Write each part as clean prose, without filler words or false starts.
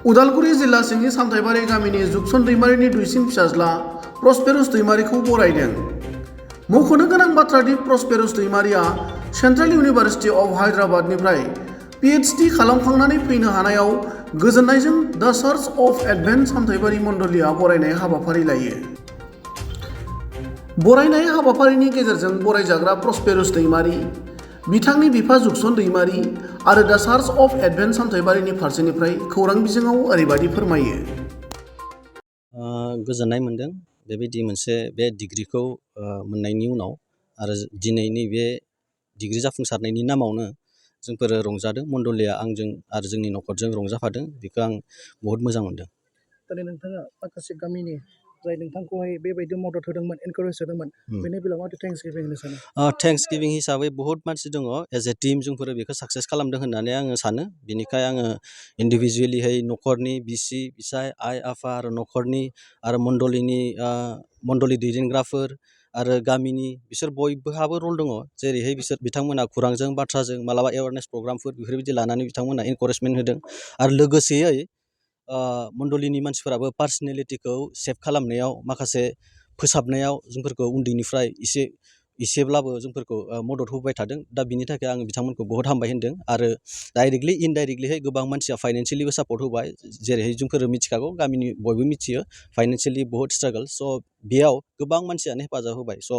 उदालगुरि जिल्ला सिंनि सामथाइबारि गामिनि जुगसन दैमारिनि दुइसिन फिसाज्ला प्रस्पेरुस दैमारिखौ बरायदों। मख'नो गोनां बाथ्रादि प्रस्पेरुस दैमारिया सेन्ट्रेल इउनिभारसिटि अफ हायद्राबादनिफ्राय PhD खालामखांनानै फैनो हानायाव गोजोननायजों द चार्च अफ एडभेन्ट सामथाइबारि मण्डलीआ बरायनाय हाबाफारि लायो। बरायनाय हाबाफारिनि गेजेरजों बरायजाग्रा प्रस्पेरुस दैमारि, बिथांनि बिफा जुगसन दैमारि आरो द चार्च अफ एडभेन्ट सामथाइबारिनि फारसेनिफ्राय खौरां बिजोङाव ओरैबायदि फोरमायो। गोजोननाय मोनदों बेबायदि मोनसे बे डिग्रीखौ मोननायनि उनाव आरो दिनैनि बे डिग्री जाफुंसारनायनि नामावनो जोंफोर रंजादों। मण्डलीया आंजों आरो जोंनि न'खरजों रंजाफादों, बेखौ आं बहुत मोजां मोनदों। दिनै नोंथाङा माखासे गामिनि जाय नोंथांखौहाय बेबायदि मदद होदोंमोन, एनकारेज होदोंमोन, बेनि बेलायाव माथो थेंक्स गिभिं होनो सानो? थेंक्स गिभिं हिसाबै बहुत मानसि दङ। एज ए टीम जोंफोर बेखौ साक्सेस खालामदों होननानै आङो सानो। बेनिखाय आङो इन्डिभिजुवेलिहाय न'खरनि बिसि बिसाय आइ आफा आरो न'खरनि आरो मण्डली दैदेनग्राफोर आरो गामिनि बिसोर बयबोहाबो रल दङ। जेरैहाय बिथांमोना खुरांजों बाथ्राजों मालाबा एवारनेस प्रग्रामफोर बेफोरबायदि लानानै बिथांमोना इनकारेजमेन्ट होदों आरो लोगोसेयै मण्डलीनि मानसिफोराबो पार्सनेलिटिखौ सेभ खालामनायाव माखासे फोसाबनायाव जोंफोरखौ उन्दैनिफ्राय एसेब्लाबो जोंफोरखौ मदद होबाय थादों। दा बिनि थाखाय आं बिथांमोनखौ बहुत हामबाय होनदों आरो डाइरेक्टलि इनडाइरेक्टलिहाय गोबां मानसिया फाइनेन्सियेलिबो सापर्ट होबाय। जेरैहाय जोंफोर मिथिखागौ, गामिनि बयबो मिथियो फाइनेन्सियेलि बहुत स्ट्रागल। स' बेयाव गोबां मानसियानो हेफाजाब होबाय। स'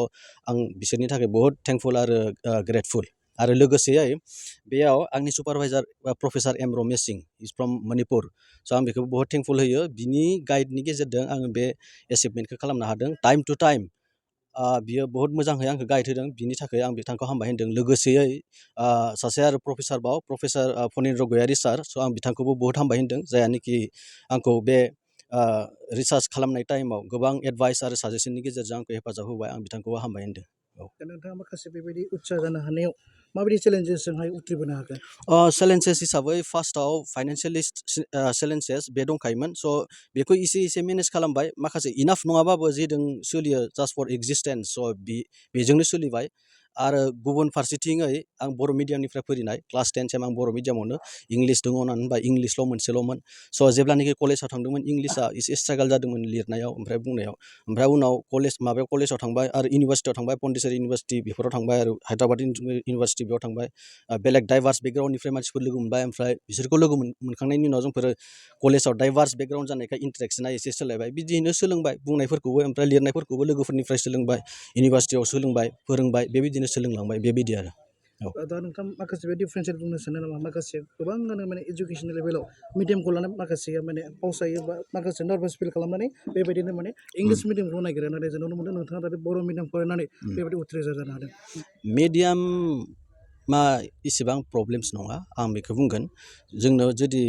आं बिसोरनि थाखाय बहुत थेंकफुल आरो ग्रेटफुल। आरो लोगोसेयै बेयाव आंनि सुपारभाइजार प्रफेसार एम रमेश सिं इज फ्रम मणिपुर। स' आं बेखौ बहुत थेंकफुल होयो। बिनि गाइडनि गेजेरजों आङो बे एचिभमेन्टखौ खालामनो हादों। टाइम टु टाइम बियो बहुत मोजाङै आंखौ गाइड होदों, बिनि थाखाय आं बिथांखौ हामबाय होनदों। लोगोसेयै सासे आरो प्रफेसार फनिन्द्र गयारि सार, स' आं बिथांखौबो बहुत हामबाय होनदों, जायानोखि आंखौ बे रिसार्च खालामनाय टाइमाव गोबां एडभाइस आरो साजेसननि गेजेरजों आंखौ हेफाजाब होबाय। आं बिथांखौबो हामबाय होनदों। दा नोंथाङा माखासे बेबायदि उत्सा जानो हानायाव माबायदि चेलेन्जेसजोंहाय उथ्रिबोनो हागोन? चेलेन्जेस हिसाबै फार्स्टआव फाइनेन्सियेलि चेलेन्जेस बे दंखायोमोन। स' बेखौ एसे मेनेज खालामबाय। माखासे इनाफ नङाबाबो जेदों सोलियो जास्ट फर एक्जिस्टेन्स, स' बेजोंनो सोलिबाय। आरो गुबुन फारसेथिङै आं बर' मिडियामनिफ्राय फैनाय, क्लास 10 आं बर' मिडियामावनो, इंलिस दङ होननानै होनबा इंलिसल' मोनसेल'मोन। स' जेब्लानाखि कलेजाव थांदोंमोन इंलिसा एसे स्ट्रागल जादोंमोन लिरनायाव, ओमफ्राय बुंनायाव। ओमफ्राय उनाव कलेजाव थांबाय आरो इउनिभारसिटियाव थांबाय, पन्डिचेरि इउनिभारसिटि बेफोराव थांबाय आरो हायद्राबाद इउनिभारसिटि बेयाव थांबाय। बेलेग डाइभार्स बेकग्राउन्डनिफ्राय मानसिफोर लोगो मोनबाय। ओमफ्राय बिसोरखौ लोगो मोनखांनायनि उनाव जोंफोर कलेजाव डाइभार्स बेकग्राउन्ड जानायखाय इन्टारेक्सना एसे सोलायबाय। बिदियैनो सोलोंबाय, बुंनायफोरखौबो ओमफ्राय लिरनायफोरखौबो लोगोफोरनिफ्राय सोलोंबाय, इउनिभारसिटियाव सोलोंबाय, फोरोंबाय, बेबायदिनो सोलोंलांबाय, बेबायदि आरो। दा नोंथां माखासे बे डिफारेन्सियेट बुंनो सानो नामा? माखासे गोबाङानो माने एजुकेसन लेभेलाव मिडियामखौ लानानै माखासेया माने फावसायो बा माखासे नार्भास फिल खालामनानै बेबायदिनो माने इंलिस मिडियामखौ नागिरो, नाथाय जों नुनो मोनदों नोंथाङा दा बर' मिडियाम फरायनानै बेबायदि उथ्रिसार जानो हादों। मिडियामा इसेबां प्रब्लेम्स नङा, आं बेखौ बुंगोन। जोंनो जुदि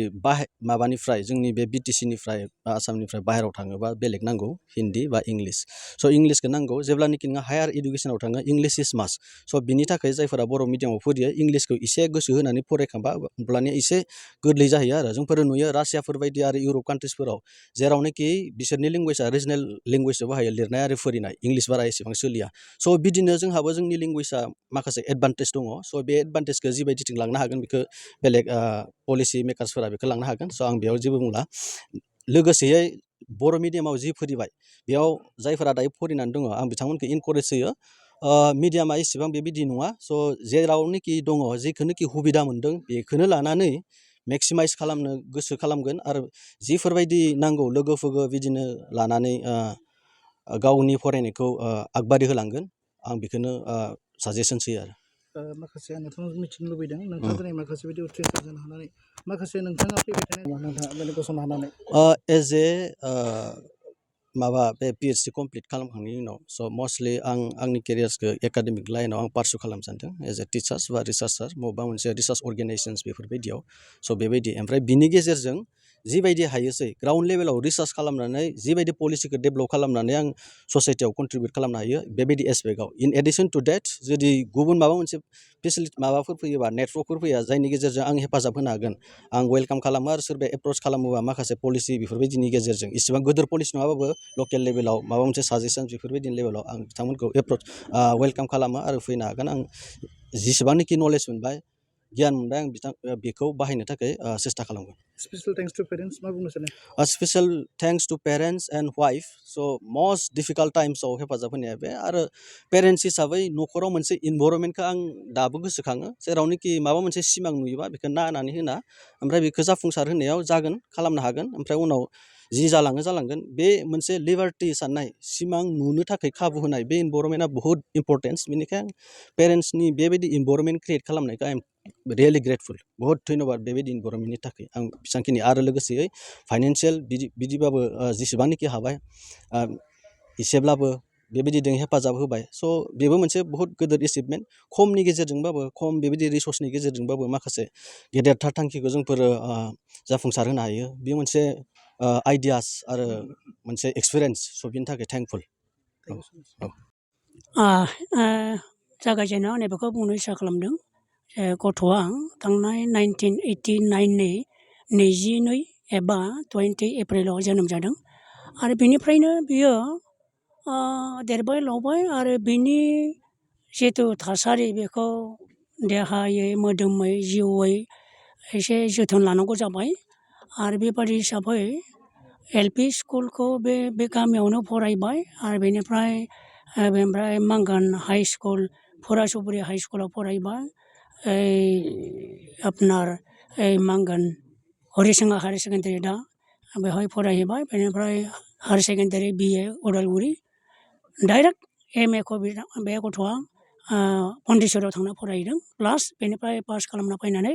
माबानिफ्राय जोंनि बे बिटिसिनिफ्राय बा आसामनिफ्राय बाहेरायाव थाङोबा बेलेग नांगौ, हिन्दी बा इंलिस। स' इंलिसखौ नांगौ। जेब्लानाखि नोङो हायार इडुकेसनाव थाङो इंलिस इज मास्ट। स' बिनि थाखाय जायफोरा बर' मिडियामाव फरायो इंलिसखौ एसे गोसो होनानै फरायखांबा अब्लानिया एसे गोरलै जाहैयो आरो। जोंफोर नुयो रासियाफोर बायदि आरो इउरप कान्ट्रिसफोराव जेरावनोखि बिसोरनि लेंगुवेजआ रिजनेल लेंगुवेजआव बाहायो, लिरनाय आरो फरायनाय, इंलिस बारा एसेबां सोलिया। स' बिदिनो जोंहाबो जोंनि लेंगुवेजआ माखासे एडभान्टेज दङ। स' बे एडभान्टेजखौ जिबायदिथिं लांनो हागोन बेखौ बेलेग पलिसि मेकार्सफोरा बेखौ लांनो हागोन। स' आं बेयाव जेबो बुंला। लोगोसेयै बर' मिडियामाव जि फरायबाय बेयाव जायफोरा दायो फरायनानै दङ आं बिथांमोनखौ इनकारेज होयो। मिडियामा एसेबां बेबायदि नङा। स' जेरावनोखि दङ, जेखौनोखि सुबिदा मोन्दों बेखौनो लानानै मेक्सिमाइज खालामनो गोसो खालामगोन आरो जिफोरबायदि नांगौ लोगोफोरखौ बिदिनो लानानै गावनि फरायनायखौ आगबारि होलांगोन। आं बेखौनो साजेसन्स होयो आरो। माखासे आं नोंथांनाव मिथिनो लुबैदों, नोंथाङा दिनै माखासे बिदि उथ्रिसार जानो हानानै माखासे नोंथाङा फैबाय थानाय नोंथाङा बेनि गसंनो हानानै एज ए बे PhD कमप्लिट खालामखांनायनि उनाव स' मस्टलि आंनि केरियार्सखौ एकाडेमिक लाइनाव आं पारसु खालामनो सानदों एज ए टिचार्स बा रिसार्चार, बबेबा मोनसे रिसार्च अर्गेनाइजेसन्स बेफोरबायदियाव। स' बेबायदि ओमफ्राय बिनि गेजेरजों जिबायदि हायोसै ग्राउन्ड लेभेलाव रिसार्च खालामनानै जिबायदि पलिसिखौ डेभेलप खालामनानै आं ससाइटियाव कन्ट्रिबिउट खालामनो हायो बेबायदि एसपेक्टआव। इन एडिसन टु डेट जुदि गुबुन माबा मोनसे फेसिलिटि माबाफोर फैयोबा, नेटवर्कफोर फैया जायनि गेजेरजों आं हेफाजाब होनो हागोन, आं वेलकाम खालामो। आरो सोरबा एप्रच खालामोबा माखासे पलिसि बेफोरबायदिनि गेजेरजों इसेबां गोदोर पलिसि नङाबाबो लकेल लेभेलाव माबा मोनसे साजेसन बेफोरबायदिनि लेभेलाव आं बिथांमोनखौ वेलकाम खालामो आरो फैनो हागोन। आं जेसेबांनाखि नलेज मोनबाय, गियान मोनबाय, आं बेखौ बाहायनो थाखाय सेस्था खालामगोन। स्पेसियेल थेंक्स टु पेरेन्ट्स मा बुंनो सानो? A special thanks to parents and wife. So most difficult times आव हेफाजाब होनाया बे आरो पेरेन्ट्स हिसाबै न'खराव मोनसे इनभाइरनमेन्टखौ आं दाबो गोसोखाङो जेरावनोखि माबा मोनसे सिमां नुयोबा बेखौ नायनानै होना ओमफ्राय बेखौ जाफुंसार होनायाव जागोन खालामनो हागोन ओमफ्राय उनाव जि जालाङो जालांगोन बे मोनसे लिबार्टि साननाय सिमां नुनो थाखाय खाबु होनाय बे इनभाइरनमेन्टआ बहुत इम्परटेन्स बेनिखायनो पेरेन्ट्सनि बेबायदि इनभाइरनमेन्ट क्रिएट खालामनायखौ आइ एम रियेलि ग्रेटफुल बहुत धन्यबाद बेबायदि इनभाइरनमेन्टनि थाखाय आं बेसेबांखिनि आरो लोगोसेयै फाइनान्सियेल बिदिबाबो जेसेबांनोखि हाबाय एसेब्लाबो बेबायदिजों हेफाजाब होबाय स' बेबो मोनसे बहुत गिदिर एचिभमेन्ट खमनि गेजेरजोंबाबो खम बेबायदि रिसर्सनि गेजेरजोंबाबो माखासे गेदेरथार थांखिखौ जोंफोरो जाफुंसार होनो हायो बे मोनसे आइडियास आरो मोनसे एक्सपिरियेन्स स' बिनि थाखाय थेंकफुल जागायजेननायाव आं बेखौ बुंनो इसा खालामदों गथ'आ थांनाय 1989नि 22 एबा 20 एप्रिलाव जोनोम जादों आरो बेनिफ्रायनो बियो देरबाय लावबाय आरो बिनि जिथु थासारि बेखौ देहायै मोदोमै जिउयै एसे जोथोन लानांगौ जाबाय आरो बेबादि हिसाबै एलपि स्कुलखौ बे गामियावनो फरायबाय आरो बेनिफ्राय मांगान हाई स्कुल फरायसुबुरि हाई स्कुलाव फरायबाय आपनार मांगान हरिसिङा हायार सेकेन्डारि दा बेवहाय फरायहैबाय बेनिफ्राय higher secondary BA Udalguri direct MA खौ बे गथ'आ पन्डिचेरियाव थांना फरायहैदों प्लास बेनिफ्राय पास खालामना फैनानै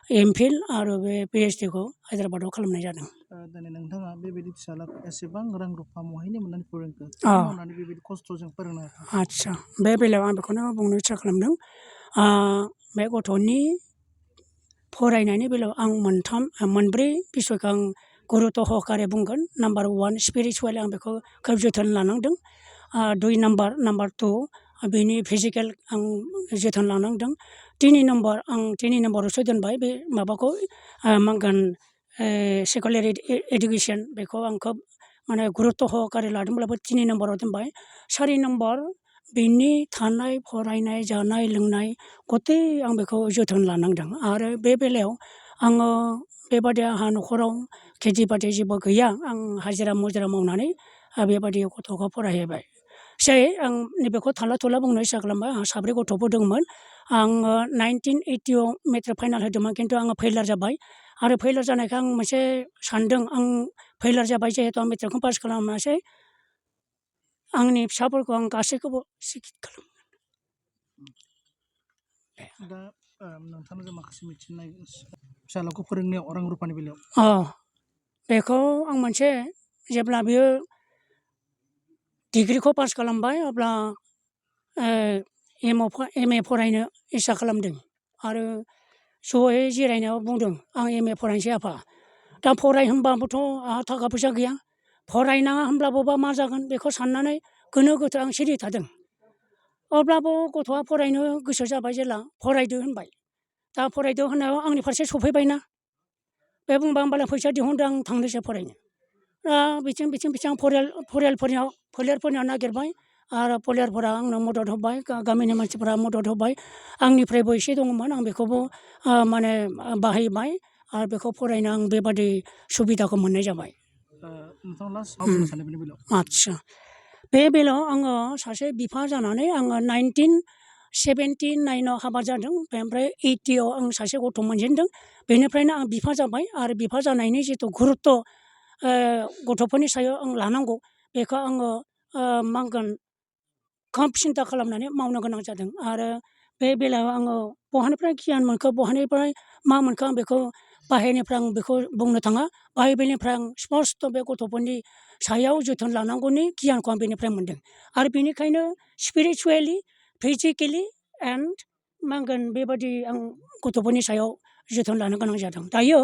MPhil आरो बे PhD खौ हायद्राबादाव खालामनाय जादों। दिनै नोंथाङा बेबायदि फिसालाखौ एसेबां रां रुफा महायनो मोननानै फोरोंखो मावनानै बेबायदि खस्थ'जों फोरोंनो हाखो? आदसा बे बेलायाव आं बेखौनो बुंनो इच्सा खालामदों बे गथ'नि फरायनायनि बेलायाव आं मोनब्रै बिसयखौ आं गुरुत्व सहकारे बुंगोन। नाम्बार 1 स्पिरिचुवेलि आं बेखौ खोब जोथोन लानांदों। 2 नाम्बार 2 बेनि फिजिकेल आं जोथोन लानांदों। 3 नाम्बारावसो दोनबाय बे माबाखौ मांगान सेकुलार इडुकेसन बेखौ आं खोब माने गुरुत्व सहकारे लादोंब्लाबो 3 नाम्बाराव दोनबाय। 4 नाम्बार बेनि थानाय फरायनाय जानाय लोंनाय गथै आं बेखौ जोथोन लानांदों आरो बे बेलायाव आङो बेबादि आंहा न'खराव खेथि बाथि जेबो गैया आं हाजिरा मुजिरा मावनानै बेबादि गथ'खौ फरायहोबाय। आं नैबेखौ थांला थुला बुंनो इसा खालामबाय आंहा 3 गथ'फोर दंमोन आङो 1980आव मेट्रिक फाइनाल होदोंमोन खिन्थु आङो फेइलार जाबाय आरो फेइलार जानायखौ आं मोनसे सानदों आं फेइलार जाबाय जिहेतु आं मेट्रिकखौ पास खालामासै आंनि फिसाफोरखौ आं गासैखौबो सिकित खालामगोन। दा नोंथांनो माखासे मिथिनाय फिसालाखौ फोरोंनायाव रां रुफानि बेलायाव बेखौ आं मोनसे जेब्ला बियो डिग्रिखौ पास खालामबाय अब्ला MA फरायनो इसा खालामदों आरो जयै जिरायनायाव बुंदों आं MA फरायनोसै आफा दा फराय होनबाबोथ' आंहा थाखा फैसा गैया फरायनाङा होनब्लाबोबा मा जागोन बेखौ साननानै गोनो गोथो आं सिरि थादों। अब्लाबो गथ'आ फरायनो गोसो जाबाय जेला फरायदो होनबाय दा फरायदो होननायाव आंनि फारसे सफैबायना बे बुंबा होमबालाय फैसा दिहुनदों आं थांनोसै फरायनो दा बिथिं फोलेरफोरनियाव नागिरबाय आरो फोलेरफोरा आंनो मदद होबाय गामिनि मानसिफोरा मदद होबाय आंनिफ्रायबो एसे दङमोन आं बेखौबो माने बाहायबाय आरो बेखौ फरायनो आं बेबादि सुबिदाखौ मोननाय जाबाय। नोंथाङा लास्ट मा बुंनो सानो बेनि बेलायाव? आदसा बे बेलायाव आङो सासे बिफा जानानै आङो 1979आव हाबा जादों ओमफ्राय 80आव आं सासे गथ' मोनजेनदों बेनिफ्रायनो आं बिफा जाबाय आरो बिफा जानायनि जिथु गुरुत्त गथ'फोरनि सायाव आं लानांगौ बेखौ आङो मा होनगोन खोब सिन्था खालामनानै मावनो गोनां जादों आरो बे बेलायाव आङो बहानिफ्राय गियान मोनखो बहानिफ्राय मा मोनखो आं बेखौ बाहेरनिफ्राय आं बेखौ बुंनो थाङा बाइबेलनिफ्राय आं स्पस्ट' बे गथ'फोरनि सायाव जोथोन लानांगौनि गियानखौ आं बेनिफ्राय मोनदों आरो बेनिखायनो स्पिरिचुवेलि फिजिकेलि एन्ड मा होनगोन बेबादि आं गथ'फोरनि सायाव जोथोन लानो गोनां जादों। दायो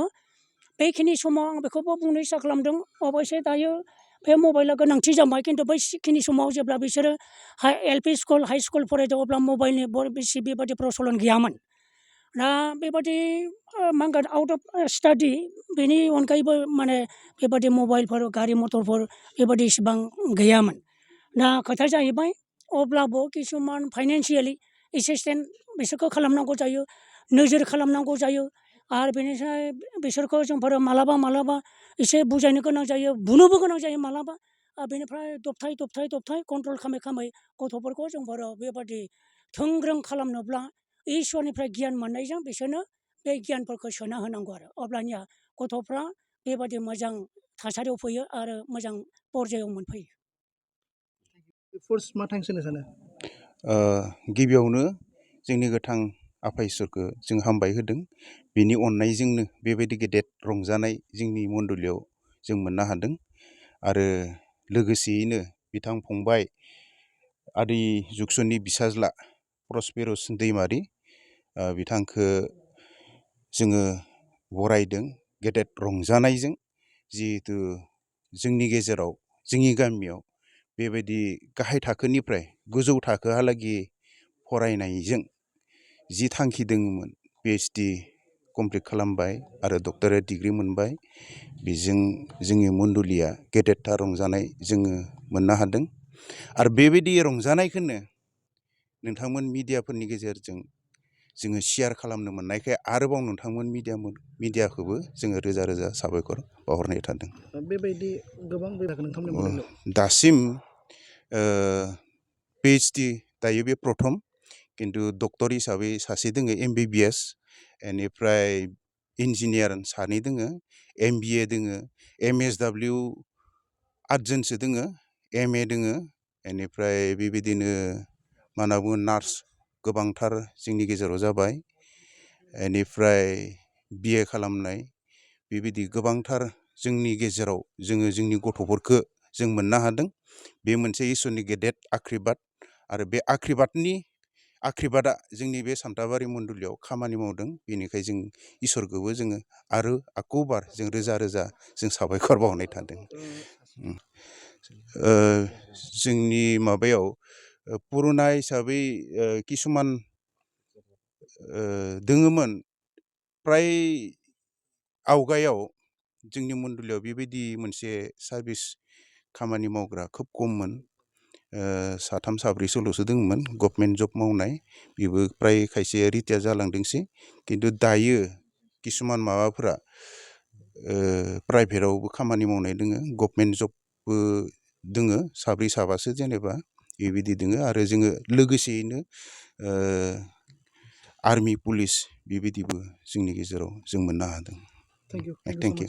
बेखिनि समाव आं बेखौबो बुंनो इसा खालामदों अबयसे दायो बे मबाइला गोनांथि जाबाय खिन्थु बैखिनि समाव जेब्ला बिसोरो LP स्कुल हाइ स्कुल फरायदों अब्ला मबाइलनि बेबादि प्रचलन गैयामोन। दा बेबादि मा होनगोन आउट अफ स्टाडि बेनि अनगायैबो माने बेबादि मबाइलफोर गारि मथरफोर बेबादि इसेबां गैयामोन। दा खोथाया जाहैबाय अब्लाबो किसुमान फाइनान्सियेलि एसिस्टेन्ट बिसोरखौ खालामनांगौ जायो नोजोर खालामनांगौ जायो आरो बेनिफ्राय बिसोरखौ जोंफोर मालाबा एसे बुजायनो गोनां जायो, बुनोबो गोनां जायो मालाबा। बेनिफ्राय दबथाय कन्ट्रल खालामै गथ'फोरखौ जोंफोर बेबादि थोंग्रों खालामनोब्ला इसोरनिफ्राय गियान मोननायजों बिसोरनो बे गियानफोरखौ सोना होनांगौ आरो अब्लानिया गथ'फ्रा बेबादि मोजां थासारियाव फैयो आरो मोजां पर्यायाव मोनफैयो। फार्स्ट मा थेंक्स होनो सानो? गिबियावनो जोंनि गोथां आफा इसोरखौ जों हामबाय होदों। बिनि अननायजोंनो बेबायदि गेदेर रंजानाय जोंनि मण्डलियाव जों मोननो हादों। आरो लोगोसेयैनो बिथां फंबाय आदै जुगसननि बिसाज्ला प्रस्पेरास दैमारि बिथांखौ जोङो बरायदों गेदेर रंजानायजों। जिहेथु जोंनि गेजेराव जोंनि गामियाव बेबायदि गाहाय थाखोनिफ्राय गोजौ थाखोहालागै फरायनायजों जि थांखि दङमोन PhD कमप्लिट खालामबाय आरो डक्टरेट डिग्रि मोनबाय। बेजों जोंनि मण्डलिया गेदेरथार रंजानाय जोङो मोननो हादों। आरो बेबायदि रंजानायखौनो नोंथांमोन मिडियाफोरनि गेजेरजों जोङो शेयार खालामनो मोननायखाय आरोबाव नोंथांमोन मिडियाखौबो जोङो रोजा रोजा साबायखर बावहरनाय थादों। बेबायदि गोबां बेबायदि नोंथांमोननि मण्डलियाव दासिम PhD दायो बे प्रथम, खिन्थु डक्टर हिसाबै सासे दोङो MBBS, बेनिफ्राय इन्जिनियार सानै दोङो, MBA दोङो, MSW 8 जनसो दोङो, MA दोङो, बेनिफ्राय बेबायदिनो मा होनना बुङो नार्स गोबांथार जोंनि गेजेराव जाबाय। बेनिफ्राय BA खालामनाय बेबायदि गोबांथार जोंनि गेजेराव जोंनि गथ'फोरखौ जों मोननो हादों। बे मोनसे इसोरनि गेदेर आख्रिबाद। आरो बे आख्रिबादा जोंनि बे सामताबारि मण्डलियाव खामानि मावदों। बेनिखाय जों इसोरखौबो जोङो आरो आकौबार जों रोजा रोजा जों साबायखर बावनाय थादों। जोंनि माबायाव पुरुना हिसाबै किसुमान दोङोमोन। फ्राय आवगायाव जोंनि मण्डलियाव बेबायदि मोनसे सार्भिस खामानि मावग्रा खोब खममोन। साथाम साब्रैसोल'सो दङमोन गभर्नमेन्ट जब मावनाय। बेबो फ्राय खायसे रिटायार जालांदोंसै। खिन्थु दायो किसुमान माबाफोरा प्राइभेटआवबो खामानि मावनाय दोङो, गभर्नमेन्ट जबबो दोङो साब्रै साबासो जेनेबा बेबायदि दोङो। आरो जोङो लोगोसेयैनो आर्मि पुलिस बेबायदिबो जोंनि गेजेराव जों मोननो हादों। Thank you thank you.